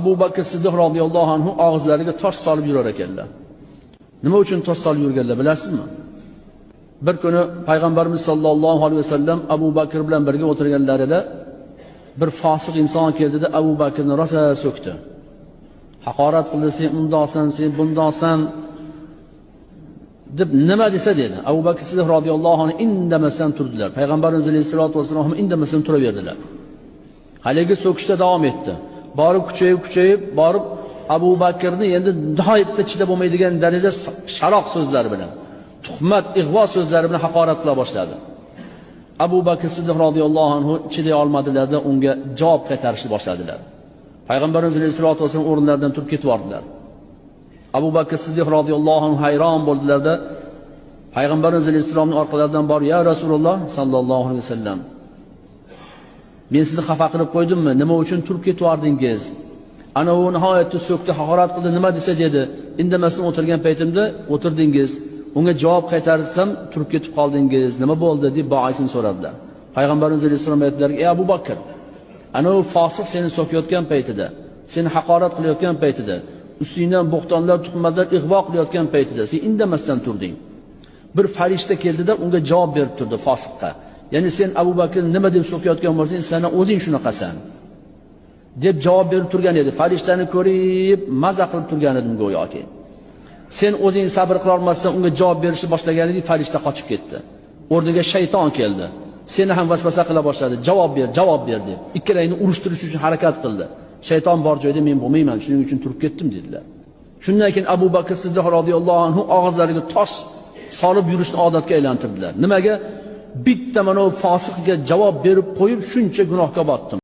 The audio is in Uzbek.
Abu Bakr Siddiq roziyallohu anhu og'izlariga tosh solib yurar ekanlar. Nima uchun tosh solib yurganlar bilasizmi? Bir kuni Payg'ambarimiz sollallohu alayhi vasallam Abu Bakr bilan birga o'tirganlarida bir fosiq inson keldida Abu Bakrni rosa so'kdi. Haqorat qildi, sen undoqsan, sen bundoqsan deb nima desa dedi. Abu Bakr Siddiq roziyallohu anhu indamasdan turdilar. Payg'ambarimiz alayhisolatu vasallam ham indamasdan turaverdilar. Haligi so'kishda davom etdi. Borib kuchayib borib Abu Bakrni endi nihoyatda chidab bo'lmaydigan daraja sharoq so'zlari bilan, tuhmat, ig'vo so'zlari bilan haqorat qila boshladi. Abu Bakr Siddiq roziyallohu anhu chiday olmadilarda unga javob qaytarishni boshladilar. Payg'ambarimiz alayhisolatu vasallam o'rinlaridan turib ketib yubordilar. Abu Bakr Siddiq roziyallohu anhu hayron bo'ldilarda Payg'ambarimiz alayhissalomning orqalaridan borib, "Ya Rasululloh sallallohu alayhi vasallam, men sizni xafa qilib qo'ydimmi? Nima uchun turib ketib yubordingiz? Ana u nihoyatda so'kdi, haqorat qildi, nima desa dedi. Indamasdan o'tirgan paytimda o'tirdingiz. Unga javob qaytarsam turib ketib qoldingiz. Nima bo'ldi?" deb boisini so'radilar. Payg'ambarimiz alayhissalom aytdilar: "Ey Abu Bakr, ana u fosiq seni so'kayotgan paytida, seni haqorat qilayotgan paytida, ustingdan bo'xtonlar, tuhmatlar ig'vo qilayotgan paytida sen indamasdan turding. Bir farishta keldida unga javob berib turdi fosiqqa. Ya'ni sen Abu Bakr nima deb so'kayotgan bo'lsang, sen o'zing shunaqasan" deb javob berib turgan edi. Farishtani ko'rib maza qilib turgan edim go'yoki. Sen o'zing sabr qila olmasdan unga javob berishni boshlagan eding, farishta qochib ketdi. O'rniga shayton keldi. Seni ham vasvasa qila boshladi. Javob ber, javob ber deb. Ikkalangni urushtirish uchun harakat qildi. Shayton bor joyda men bo'lmayman, shuning uchun turib ketdim dedilar. Shundan keyin Abu Bakr Siddiq roziyallohu anhu og'izlariga tosh solib yurishni odatga aylantirdilar. Nimaga? Bitta mana fosiqga javob berib qo'yib shuncha gunohga botdim.